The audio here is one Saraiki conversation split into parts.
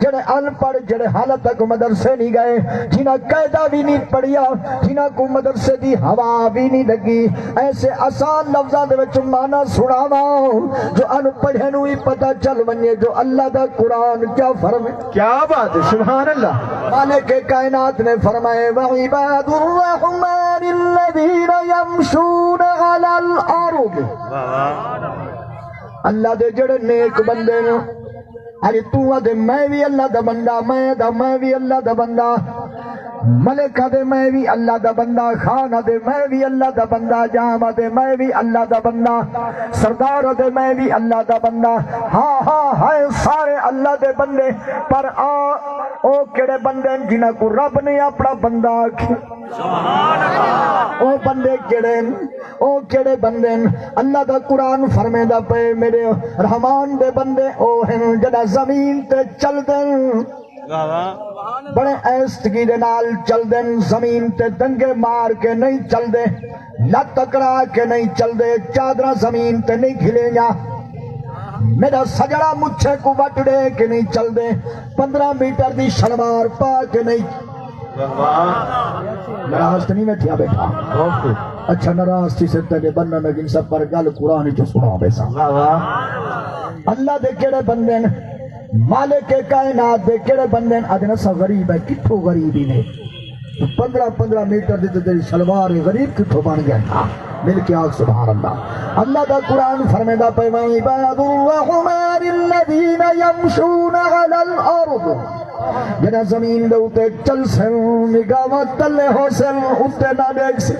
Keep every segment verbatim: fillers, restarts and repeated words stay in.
جڑے ان پڑھ، جڑے حال تک مدرسے نہیں گئے، جنہاں قاعدہ بھی نہیں پڑھیا، جنہاں کو مدرسے دی ہوا بھی نہیں لگی، ایسے آسان لفظاں دے وچ معنی سناواں جو ان پڑھے نوں ہی پتہ چل ونجے جو اللہ دا قرآن کیا فرمائے۔ کیا بات ہے، سبحان اللہ۔ مالک کائنات نے فرمائے، "وعباد الرحمن الذين يمشون على الأرض۔" واہ واہ۔ اللہ دے جڑے نیک بندے نے، ارے توں آدھے میں وی اللہ دا بندہ، میں دا میں وی اللہ دا بندہ، ملک آدھے میں وی اللہ دا بندہ، خان آدھے میں وی اللہ دا بندہ، جام آدھے میں وی اللہ دا بندہ، سردار آدھے میں وی اللہ دا بندہ۔ ہاں ہاں، ہیں سارے اللہ دے بندے، پر آ او کیڑے بندے ہن جنہاں کو رب نے اپنا بندہ آکھے؟ او بندے کیڑے ہن؟ او کیڑے بندے ہن؟ اللہ دا قرآن فرمیندا پئے، میرے رحمان دے بندے او ہن جڑا زمین تے چلدن۔ واہ واہ۔ بڑے آہستگی دے نال چلدن، زمین تے دنگے مار کے نہیں چلدے، لت اکڑا کے نہیں چلدے، چادراں زمین تے نہیں گھلیاں۔ میرا سجڑا مچھے کو وٹ ڈے کے نہیں چلدے، پندرہ میٹر دی شلوار پا کے نہیں۔ واہ واہ۔ ناراض تے نہیں بیٹھیا بیٹھا؟ اوکے۔ اچھا، ناراض تھی سکتا کہ بندہ نہ گن سب پر گل قرآن چ سنا بیسا۔ واہ واہ۔ اللہ دے کیڑے بندے نے؟ مالک کائنات دے کیڑے بندے نے؟ آدھے اساں غریب ہیں، کتھوں غریب ہی نے؟ پندرہ پندرہ میٹر دی تے تیری شلوار ہے، غریب کتھوں بن گیا؟ مل کے آکھ سبحان اللہ۔ اللہ دا قرآن فرمیندا پئے، "وعباد الرحمن الذين يمشون على الأرض۔" جڑا زمین دے اتے چلسن، نگاہاں تلے ہوسن، اتے نہ ڈیکھسن۔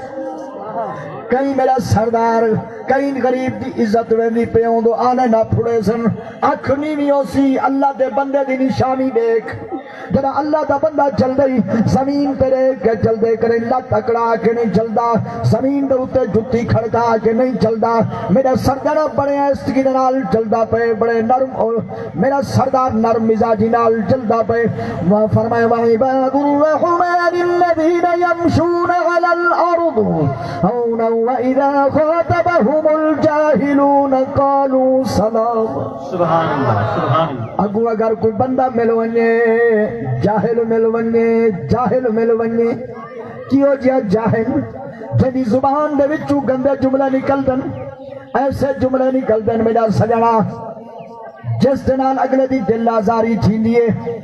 کہیں میرا سردار، کہیں غریب دی عزت ویندی پئے ہوندو، آنے نہ پھڑے سن۔ اکھ نیوی ہوسی، اللہ دے بندے دی نشانی ڈیکھ۔ جڑا اللہ دا بندہ چلدے، زمین تے ریکھ کے چلدے کرے، لت اکڑا کے نہیں چلدا، زمین دے اتے جتی کھڑکا کے نہیں چلدا۔ میرا سردار بڑے آہستگی دے نال چلدا پئے، بڑے نرم، اور میرا سردار نرم مزاجی نال چلدا پئے۔ وہ فرمائے، "وعباد الرحمن الذين يمشون على الأرض هونا وإذا خاطبهم الجاهلون قالوا سلاما۔" سبحان اللہ، سبحان اللہ۔ اگوں اگر کوئی بندہ مل ونجے، جاہل مل ونجے، جاہل مل ونجے، کیہو جہا جاہل؟ جیندی زبان دے وچوں گندے جملے نکلدن، ایسے جملے نکلدن میرا سجنا، جس دے نال اگلے دی دل آزاری تھیندی ہے۔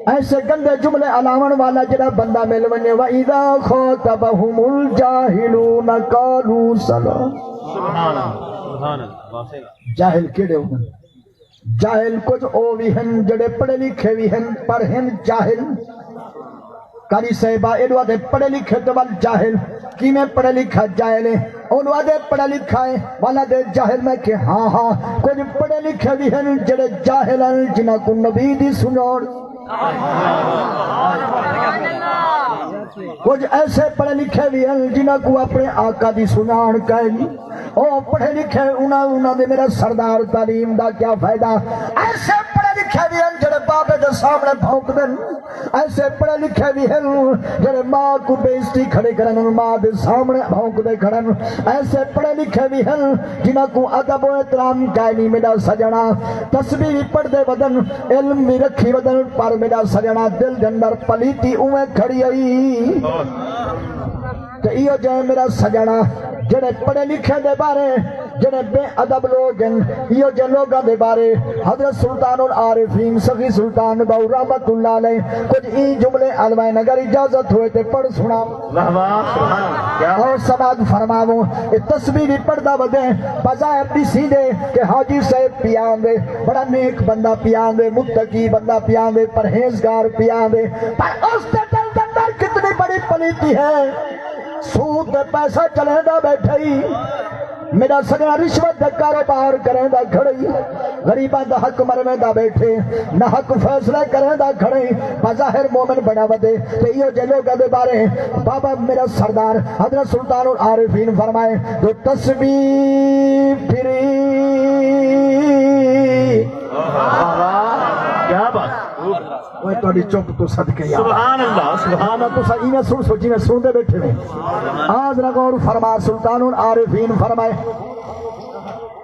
ایسے گندے جملے الاوݨ والا جڑا بندہ مل ونجے، "وَإِذَا خَاطَبَهُمُ الْجَاهِلُونَ قَالُوا سَلَامًا۔" سبحان اللہ، سبحان اللہ، واہ۔ جاہل کیڑے ہوندن؟ جاہل کجھ او وی ہن جڑے پڑھے لکھے وی ہن، پر ہن جاہل۔ قاری صاحبہ، ایݙو آدھے پڑھے لکھے تے ول جاہل۔ کیویں پڑھے لکھا جاہل ہے؟ اوݙو آدھے پڑھا لکھا ہے، ول آدھے جاہل۔ میں کہ ہاں ہاں، کجھ پڑھے لکھے وی ہن جڑے جاہل ہن، جنہاں کوں نبی دی سنڄاݨ۔ کجھ ایسے پڑھے لکھے وی ہن جنہاں کوں اپݨے آقا دی سنڄاݨ کائنی۔ او پڑھے لکھے، انہاں، انہاں دے میرا سردار تعلیم دا کیا فائدہ؟ ایسے پڑھے لکھے وی ہن جڑے بابے دے سامݨے بھونکدن۔ ایسے پڑھے لکھے وی ہن جڑے ماں کوں بے عزتی کھڑے کرن، ماں دے سامݨے بھونکدے کھڑن۔ ایسے پڑھے لکھے وی ہن جنہاں کوں ادب و احترام کائنی میرا سڄݨا۔ تسبیح وی پڑھدے ودن، علم وی رکھی ودن، پر میرا سڄݨا دل دے اندر پلیتی اونویں کھڑی ہئی۔ تے ایہو جئیں میرا سڄݨا، جڑے پڑھے لکھے دے بارے، جڑے بے ادب لوگ ہن، ایہو جئیں لوگاں دے بارے حضرت سلطان العارفین سخی سلطان بہو رحمت اللہ علیہ کجھ ایں جملے الوائن، اگر اجازت ہوئے تے پڑھ سݨاواں۔ واہ واہ، سبحان اللہ، کیا بات۔ اور سماعت فرماوو، اے تسبیح وی پڑھدا ودے، بظاہر ݙسیندے کہ حاجی صاحب پیا آندے، بڑا نیک بندہ پیا آندے، متقی بندہ پیا آندے، پرہیزگار پیا آندے، پر اس دے دل دے اندر کتنی بڑی پلیتی ہے۔ سود دے پیسہ چلیندا ٻیٹھے، میݙا سڄݨا رشوت دا کاروبار کریندا کھڑے، غریباں دا حق مرویندا ٻیٹھے، نہ حق فیصلے کریندا کھڑے، بظاہر مومن بݨا ودے۔ تے ایہو جے لوکاں دے بارے بابا میݙا سردار حضرت سلطان العارفین فرمائے، جو تسبیح پھری۔ واہ واہ، کیا بات۔ اوئے تہاݙی چپ توں صدقے یار۔ سبحان اللہ، سبحان اللہ۔ تساں ایویں سݨسو جیویں سݨدے ٻیٹھے ہو۔ آ ذرا غور فرما، سلطان العارفین فرمائے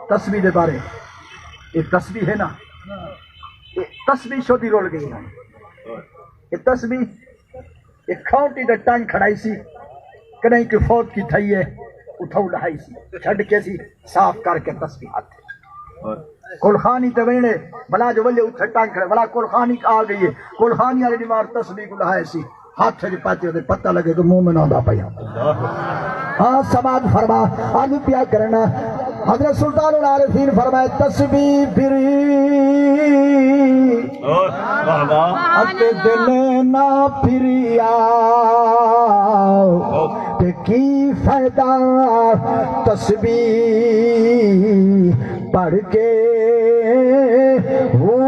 تسبیح دے بارے۔ اے تسبیح ہے نا، اے تسبیح شودی رول ڳئی ہے۔ اے تسبیح، اے کھاؤنٹی دا ٹنگ کھڑائی سی، کݙاہیں کہ فوت کی تھئی ہے، اتھاؤں لہائی سی، چھڈ کے سی، صاف کر کے تسبیح ہتھ۔ کلخانی تے وینے، بلا جو ولے اتھے ٹنگ کھڑے، بلا کلخانی آ ڳئی ہے، کلخانی والے ݙیوار تسبیح کوں لہائے سی، ہتھ وچ پاتے تے پتہ لڳے کہ مومن آندا پیا۔ ہاں، سماعت فرما، عرض پیا کرنا۔ حضرت سلطان العارفین فرمائے، تسبیح پھری اتے دل نہ پھریا، تے کی فائدہ تسبیح پڑھ کے ہو۔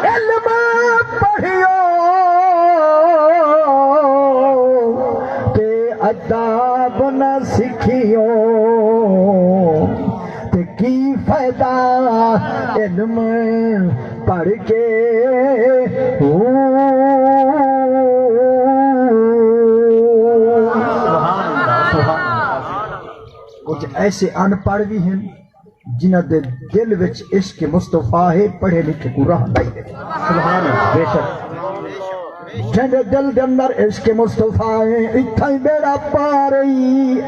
علم پڑھیو تے ادب نہ سکھیو، تے کی فائدہ علم پڑھ کے۔ سبحان اللہ، سبحان اللہ۔ کجھ ایسے ان پڑھ وی ہن جنہاں دے دل وچ عشق مصطفیٰ ہے، پڑھے لکھے کوں راہ لائی ݙے۔ سبحان اللہ، بے شک۔ جیندے دل دے اندر عشق مصطفیٰ ہے، اتھاں ہی بیڑا پار ہے،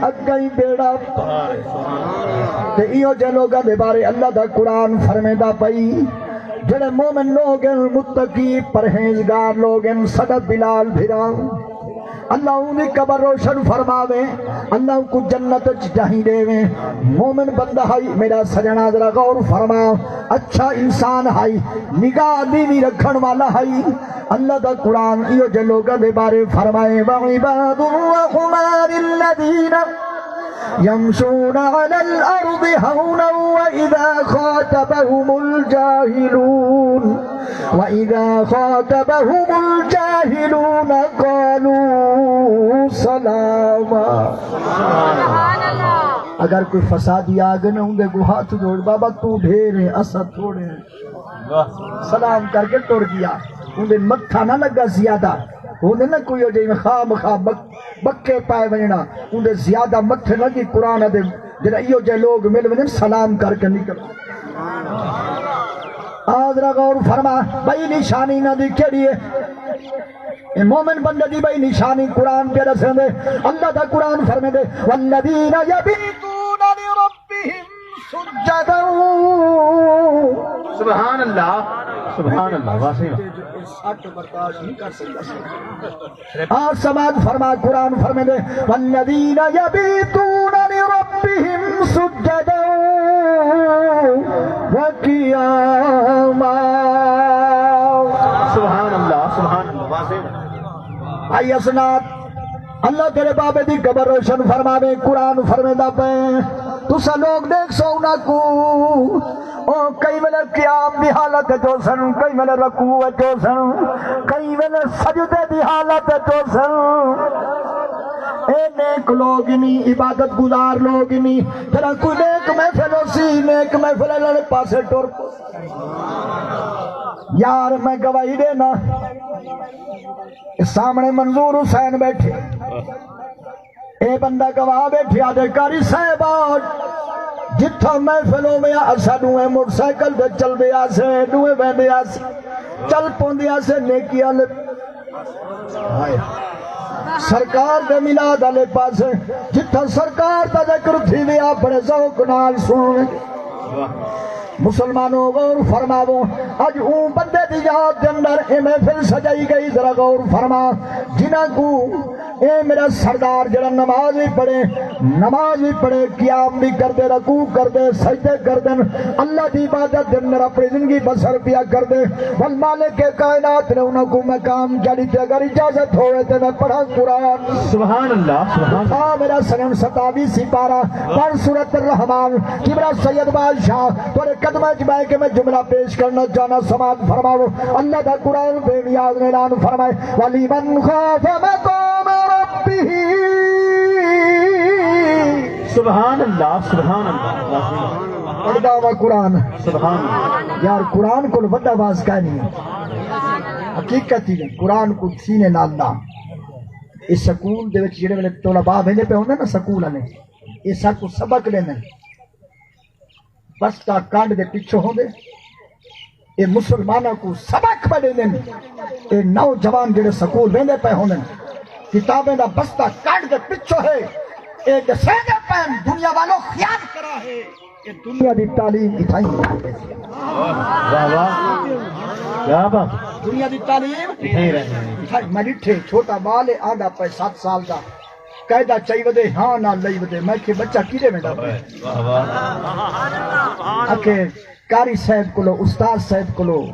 اڳاں ہی بیڑا پار ہے۔ تے ایہو جے لوگاں دے بارے اللہ دا قرآن فرمیندا پئی، جڑے مومن لوگ ہیں، متقی پرہیزگار لوگ ہیں، ساݙا بلال بھرا، اللہ اون دی قبر روشن فرماوے، اللہ اون کوں جنت وچ جاہیں ݙیوے۔ مومن بندہ ہئی، میرا سجݨا ذرا غور فرما، اچھا انسان ہئی، نگاہ نیوی رکھݨ والا ہئی۔ اللہ دا قرآن ایہو جے لوگاں دے بارے فرمائے، وعباد الرحمن الذین یمشون علی الارض ہونا واذا خاطبهم الجاہلون، واذا خاطبهم الجاہلون قالوا سلاما۔ اگر کوئی فسادی آ ڳئے نا، اوندے کوں ہتھ جوڑ، بابا توں ڈھیر ہے، اساں تھوڑے ہیں۔ سلام کر کے ٹر ڳیا۔ اوندے متھا نہ لڳا زیادہ۔ اوندے نہ کوئی ہو جائے خواہ مخواہ بک-، بکے پائے ونڄݨا۔ اوندے زیادہ متھے لڳی قرآن دے۔ جڑا ایہو جے لوگ مل ونڄن، سلام کر کے نکل۔ آ ذرا غور فرما، ٻئی نشانی انہاں دی کیڑھی ہے؟ اے مومن بندے دی ٻئی نشانی قرآن پیا ݙسیندے۔ اللہ دا قرآن فرمیندے، والذین یبیتون لربهم سجدا۔ سبحان اللہ، سبحان اللہ، واہ سئیں۔ سٹ برداشت نہیں کر سڳدا۔ آ سماعت فرما، قرآن فرمیندے، والذین یبیتون لربهم سجدا وقیاما۔ سبحان اللہ، سبحان اللہ، واضح۔ آئی اسناد، اللہ تیرے بابے دی قبر روشن فرماوے، قرآن فرمیندا پئے، تساں لوگ ݙیکھسو انہاں کوں، او کئی ویلے قیام دی حالت وچ ہوسن، کئی ویلے رکوع وچ ہوسن، کئی ویلے سجدے دی حالت وچ ہوسن۔ اے نیک لوگ ہی نہیں، عبادت گزار لوگ ہی نہیں۔ جڑا کوئی نیک محفل ہوسی، نیک محفل والے پاسے ٹر پو۔ یار میں گواہی ݙینا، سامݨے منظور حسین ٻیٹھے۔ اے بندہ گواہ ٻیٹھیا، آہدے قاری صاحب، جتھاں محفل ہووے، اساں ݙوہیں موٹر سائیکل تے چلدے آسے، ݙوہیں ویندے آسے، چل پوندے آسے نیکی والے۔ ہائے۔ سرکار دے میلاد والے پاسے، جتھاں سرکار دا ذکر تھیوے، بڑے ذوق نال سݨ۔ مسلمانوں، غور فرماوو، اڄ اوں بندے دی یاد دے اندر اے محفل سجائی ڳئی، ذرا غور فرما، جنہاں کوں اے میرا سردار جڑا نماز وی پڑھے، نماز وی پڑھے، قیام وی کردے، رکوع کردے، سجدے کردن، اللہ دی عبادت دے اندر اپݨی زندگی بسر پیا کردے، ول مالک کائنات نے انہاں کوں مقام جا ݙتے۔ اگر اجازت ہووے تے میں پڑھاں قرآن۔ سبحان اللہ، سبحان اللہ۔ آ میرا سنم ستاوی سپارہ، پڑھ سورۃ الرحمان۔ قبلہ سید بادشاہ، تیرے قدماں وچ بہہ کے میں جملہ پیش کرنا چاہنا، سماعت فرماؤ۔ اللہ دا قرآن بے نیاز نے اعلان فرمائے، وَلِمَنْ خَافَ مَقَامَ رَبِّهِ۔ سبحان اللہ، سبحان اللہ۔ پڑھدا وا قرآن۔ سبحان اللہ۔ یار، قرآن کول وݙا واز کائنی۔ حقیقت ہی ہے، قرآن کوں سینے نال لا۔ اس سکول دے وچ جڑے ویلے طلباء ویندے پئے ہوندے نا، سکول والے، اے ساکوں سبق ݙیندن۔ بستہ کنڈ دے پچھوں ہوندے۔ اے مسلماناں کوں سبق پئے ݙیندن۔ اے نوجوان جڑے سکول ویندے پئے ہوندن، کتابیں دا بستہ کنڈ دے پچھوں ہے۔ اے ݙسیندے پئن، دنیا والو خیال کرا ہے، اے دنیا دی تعلیم اتھائیں۔ واہ واہ، کیا بات۔ دنیا دی تعلیم اتھائیں رہنی ہے۔ اتھائیں۔ میں ݙٹھے، چھوٹا ٻال ہے، آندا پئے ست سال دا، قاعدہ چائی ودے، ہاں نال لئی ودے۔ میں کہ بچہ کیݙے ویندا پئے؟ واہ واہ۔ آکھے قاری صاحب کولو، استاد صاحب کولو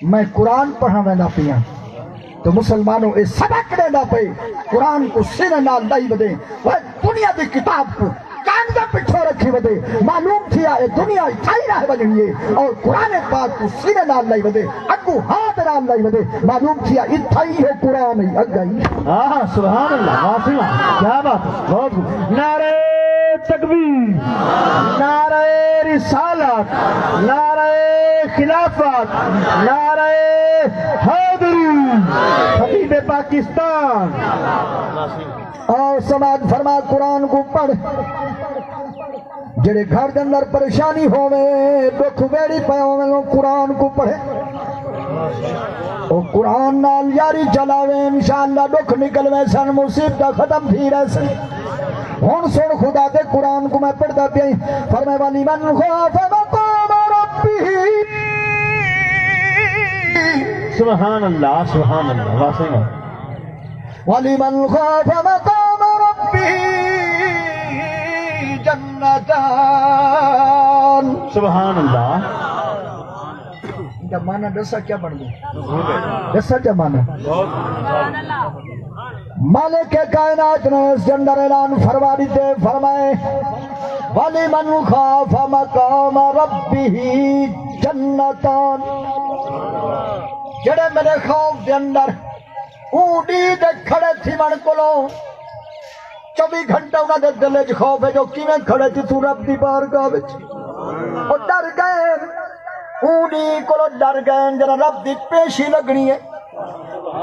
میں قرآن پڑھݨ ویندا پیاں۔ تو مسلمانو، اے سبق ݙیندا پئے، قرآن کوں سینے نال لائی ودے۔ وہ دنیا دی کتاب کوں کان دے پچھوں رکھی ودے۔ معلوم تھیا اے دنیا اتھائیں رہ ونڄݨی ہے اور قرآن پاک کوں سینے نال لائی ودے، اڳوں ہاتھ نال لائی ودے۔ معلوم تھیا اتھائیں ہے قرآن ہی اڳاں ہی۔ ہاں، سبحان اللہ، واہ سبحان، کیا بات ہے، بہت خوب۔ نعرہ تکبیر، نعرہ رسالت، نعرہ خلافت، نعرہ حیدری، خطیب پاکستان۔ آؤ سماعت فرما، قرآن کوں پڑھ۔ جڑے گھر دے اندر پریشانی ہووے، ݙکھ ویڑھی پئے ہوون، او قرآن کوں پڑھے۔ او قرآن نال یاری چلاوے، انشاءاللہ ݙکھ نکل ویسن، مصیبتاں ختم تھی رہسن۔ ہݨ سݨ خدا دے قرآن کوں میں پڑھدا پیاں۔ فرمائے، وَلِمَنْ خَافَ مَقَامَ رَبِّهِ۔ سبحان اللہ، سبحان اللہ، واہ سئیں واہ۔ وَلِمَنْ خَافَ مَقَامَ رَبِّهِ جَنَّتَانِ۔ سبحان اللہ۔ ایندا معنی ݙسا کیا بݨ ڳیا؟ ݙسا کیا معنی؟ مالک کائنات نے اس دے اندر اعلان فرما ݙتے، فرمائے، وَلِمَنْ خَافَ مَقَامَ رَبِّهِ جَنَّتَانِ۔ جڑے میرے خوف دے اندر اوں ݙینہہ دے کھڑے تھیوݨ کولوں چووی گھنٹے انہاں دے دل وچ خوف ہے جو کیویں کھڑے تھی توں رب دی بارگاہ وچ۔ او ݙر ڳئے، اوں ݙینہہ کولوں ݙر ڳئے جݙاں رب دی پیشی لڳݨی ہے۔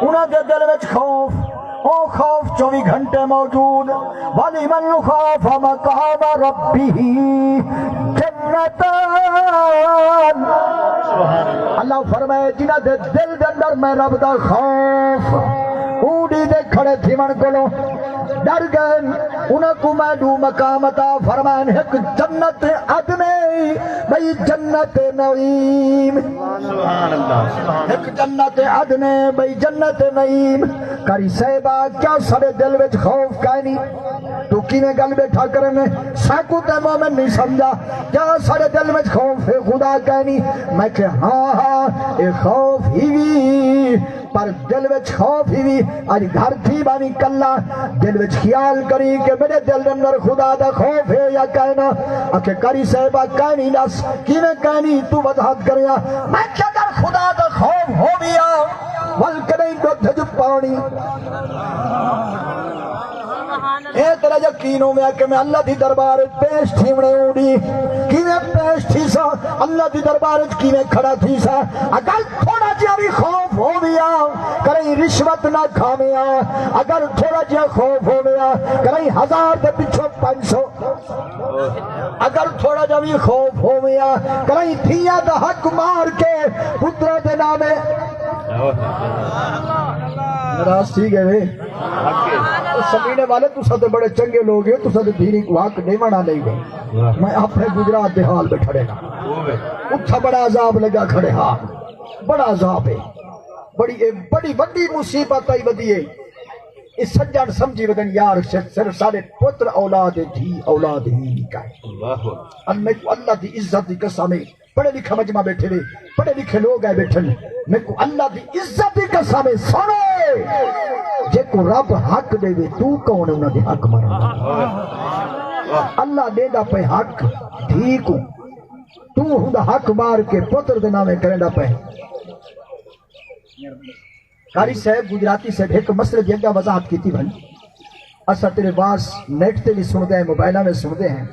انہاں دے دل وچ خوف، او خوف چووی گھنٹے موجود۔ وَلِمَنْ خَافَ مَقَامَ رَبِّهِ جَنَّتَانِ۔ اللہ فرمائے، جنہاں دے دل دے اندر میں رب دا خوف اوں ݙینہہ دے کھڑے تھیوݨ کولوں ݙر ڳئے، انہاں کوں میں ݙو مقام عطا فرمائن، ہک جنت عدن، ٻئی جنت نعیم۔ سبحان اللہ، سبحان اللہ۔ ہک جنت عدن، ٻئی جنت نعیم۔ قاری صاحبہ، کیا ساݙے دل وچ خوف کائنی؟ توں کیویں ڳل ٻیٹھا کریں، ساکوں تے مومن نہیں سمجھا۔ کیا ساݙے دل وچ خوف خدا کائنی؟ میں کہ ہاں ہاں، اے خوف ہیوی، پر دل وچ خوف ہیوی۔ اڄ گھر تھی ٻاہویں کلا، دل وچ خیال کری کہ میݙے دل دے اندر خدا دا خوف ہے یا کائنا؟ آکھے قاری صاحبہ کائنی، ݙس کیویں کائنی، توں وضاحت کریاں۔ میں کہ اگر خدا دا خوف ہوویا، ول کݙاہیں ݙدھ جو پاݨی۔ اے تیرا یقین ہووے کہ میں اللہ دی دربار وچ پیش تھیوݨے اوں ݙینہہ، کیویں پیش تھیساں، اللہ دی دربار وچ کیویں کھڑا تھیساں؟ اگر تھوڑا جیہا وی خوف ہوویا، کہیں رشوت نہ کھاویا۔ اگر تھوڑا جیہا خوف ہوویا، کہیں ہزار دے پچھوں پنج سو۔ اگر تھوڑا جیہا وی خوف ہوویا، کہیں دھیاں دا حق مار کے پتراں دے نامے۔ ناراض تھی ڳئے وے۔ او سمیݨے والے، تساں تے بڑے چنڳے لوگ ہو، تساں تے دھیری کوں حق ݙیوݨ آلے ہی وے۔ میں اپݨے گجرات دے حال ٻیٹھا ݙینا۔ اتھاں بڑا عذاب لڳا کھڑے ہا۔ بڑا عذاب ہے۔ بڑی، اے بڑی وݙی مصیبت آئی ودی ہے۔ اے سڄݨ سمجھی ودن یار، صرف، صرف ساݙے پتر اولاد ہے، دھی اولاد ہی کائے۔ اللہ اکبر۔ ان میکوں اللہ دی عزت دی قسم ہے، پڑھے لکھے مجمع بیٹھے وے، پڑھے لکھے لوگ آئے بیٹھن، میکوں اللہ دی عزت دی قسم ہے، سݨے، جیکوں رب حق ݙیوے، توں کون ہے انہاں دے حق مارݨ؟ اللہ ݙیندا پئے حق دھی کوں، توں اوندا حق مار کے پتر دے ناویں کریندا پئے۔ قاری صاحب، گجراتی صاحب، ہک مسئلے دی اڳاں وضاحت کیتی ونڄ۔ اساں تیݙے واز نیٹ تے وی سݨدے ہیں، موبائلاں وچ سݨدے ہیں۔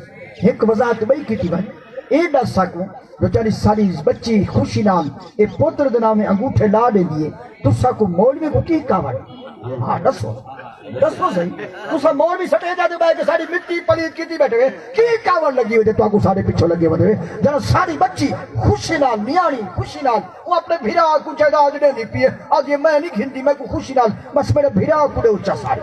ہک وضاحت ٻئی کیتی ونڄ۔ اے ݙس ساکوں جو چالی ساݙی بچی خوشی نال اے پتر دے ناویں انگوٹھے لا ݙیندی ہے، تساکوں مولوی کوں کی کاوڑ؟ ہاں، ݙسو۔ دسو سہی، تساں مولوی سٹیجاں تے ٻہہ کے ساݙی مٹی پلیت کیتی ٻیٹھے وے، کی کاوڑ لڳی ہوئی جے تہاکوں ساݙے پچھوں لڳے ودے وے؟ جݙاں ساݙی ٻچی خوشی نال، نیاݨی خوشی نال، او اپݨے بھرا کوں جائیداد ݙیندی پئی ہے، آہدی ہے میں نہیں گھندی، میکوں خوشی نال بس میݙے بھرا کوں ݙیو چا ساری۔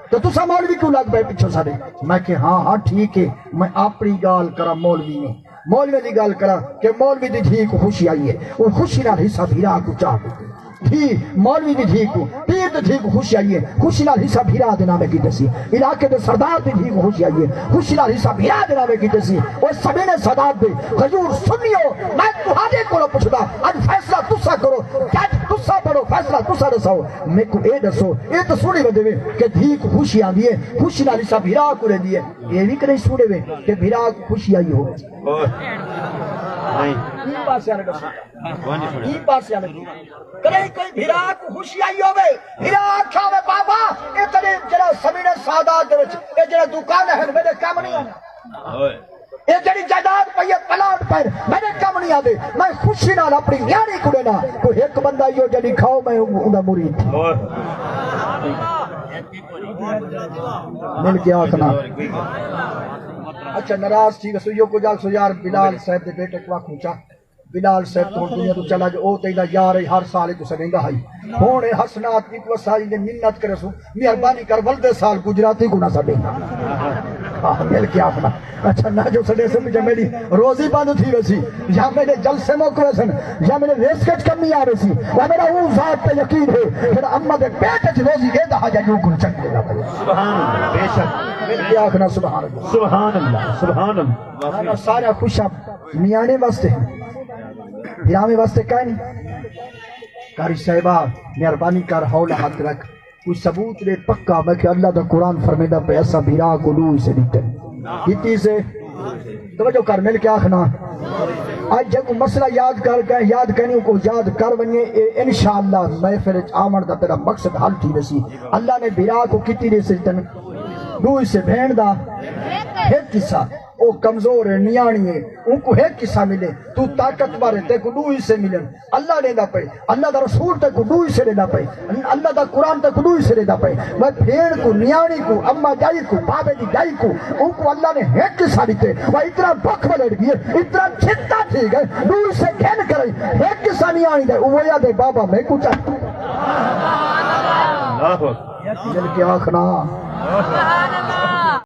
تے تساں مولوی کیوں لڳ پئے پچھوں ساݙے؟ میں کہ ہاں ہاں ٹھیک ہے، میں اپݨی ڳالھ کراں مولوی نے، مولوی دی ڳالھ کراں کہ مولوی دی دھی کوں خوشی آئی ہے، او خوشی نال حصہ بھرا کوں چا ݙتے۔ دھی، مولوی دی دھی کوں، پیر دی دھی کوں خوشی آئی ہے، خوشی نال حصہ بھرا دے نامے کیتے سی۔ علاقے دے سردار دی دھی کوں خوشی آئی ہے، خوشی نال حصہ بھرا دے نامے کیتے سی۔ او سمینے سادات دے غیور سنیو، میں تہاݙے کولوں پچھدا، اڄ فیصلہ تساں کرو، جج تساں بݨو، فیصلہ تساں ݙساؤ۔ میکوں اے ݙسو، اے تاں سݨی ودے وے کہ دھی کوں خوشی آندی ہے، خوشی نال حصہ بھرا کوں ݙیندی ہے۔ اے وی کݙاہیں سݨے وے کہ بھرا کوں خوشی آئی ہو؟ اوئے۔ نہیں۔ ایں پاسے والے ݙسو۔ کہیں کوئی بھرا کوں خوشی آئی ہووے، بھرا آکھیا ہووے، بابا، اے تیݙے جیڑھا سمینے سادات دے وچ اے جیڑھا دکان ہے، میݙے کم نہیں آنا۔ اے جیڑھی جائیداد پئی ہے، پلاٹ پئے، میݙے کم نہیں آندے۔ میں خوشی نال اپݨی نیاݨی کوں ݙینا۔ کوئی ہک بندہ ایہو جیہا ݙکھاؤ، میں اوندا مرید تھیاں۔ مل کے آکھنا۔ اچھا، ناراض تھی ویسو، ایہو کجھ آکھسو یار، بلال صاحب دے بیٹے کوں آکھوں چا۔ بلال صاحب تاں ہݨ دنیا توں چلا ڳئے، او تاں ایندا یار ہئی، ہر سال ایکوں سݙیندا ہئی۔ ہݨ اے حسنات ایکوں اساں ایندے منت کریسوں، مہربانی کر ولدے سال گجراتی کوں نہ سݙیں۔ ہاں، مل کے آکھنا۔ اچھا، نہ جو سݙیسے، پچھے میݙی روزی بند تھی ویسی، یا میݙے جلسے مک ویسن، یا میݙے رزق اچ کمی آ ویسی۔ یا میݙا اوں ذات تے یقین ہے جیڑھا اماں دے پیٹ اچ روزی ݙیندا ہا یا یوں کوں چنگے دا پئے۔ سبحان اللہ، بے شک۔ مل کے آکھنا سبحان اللہ۔ سبحان اللہ، سبحان اللہ۔ سارا خوشاں نیاݨے واسطے، بھراویں واسطے کائے نہیں؟ قاری صاحبہ، مہربانی کر، حولا ہتھ رکھ، کوئی ثبوت ݙے پکا۔ میں کہ اللہ دا قرآن فرمیندا پئے، اساں بھرا کوں ݙو حصے ݙتے۔ ݙتی سے؟ توجہ کر، مل کے آکھنا۔ اڄ جیکوں مسئلہ یاد کر کے، یاد کرنی، اوکوں یاد کر ونڄے، اے انشاءاللہ محفل اچ آوݨ دا تیݙا مقصد حل تھی ویسی۔ اللہ نے بھرا کوں کتنی حصے ݙتن؟ ݙو حصے، بھیݨ دا ہک حصہ۔ او کمزور ہے، نیاݨی ہے، اونکوں ہک حصہ ملے۔ توں طاقتور ہے، تیکوں ݙو حصے ملن۔ اللہ ݙیندا پئے، اللہ دا رسول تیکوں ݙو حصے ݙیندا پئے، اللہ دا قرآن تیکوں ݙو حصے ݙیندا پئے۔ میں بھیݨ کوں، نیاݨی کوں، اماں ڄائی کوں، بابے دی ڄائی کوں، اونکوں اللہ نے ہک حصہ ݙتے۔ وہ اتنا بخت ولڑ ڳئے، اتنا چھتا تھی ڳئے، ݙو حصے گھن کرے، ہک حصہ نیاݨی دے، او آہدے بابا میکوں چا۔ اللہ اکبر۔ مل کے آکھنا۔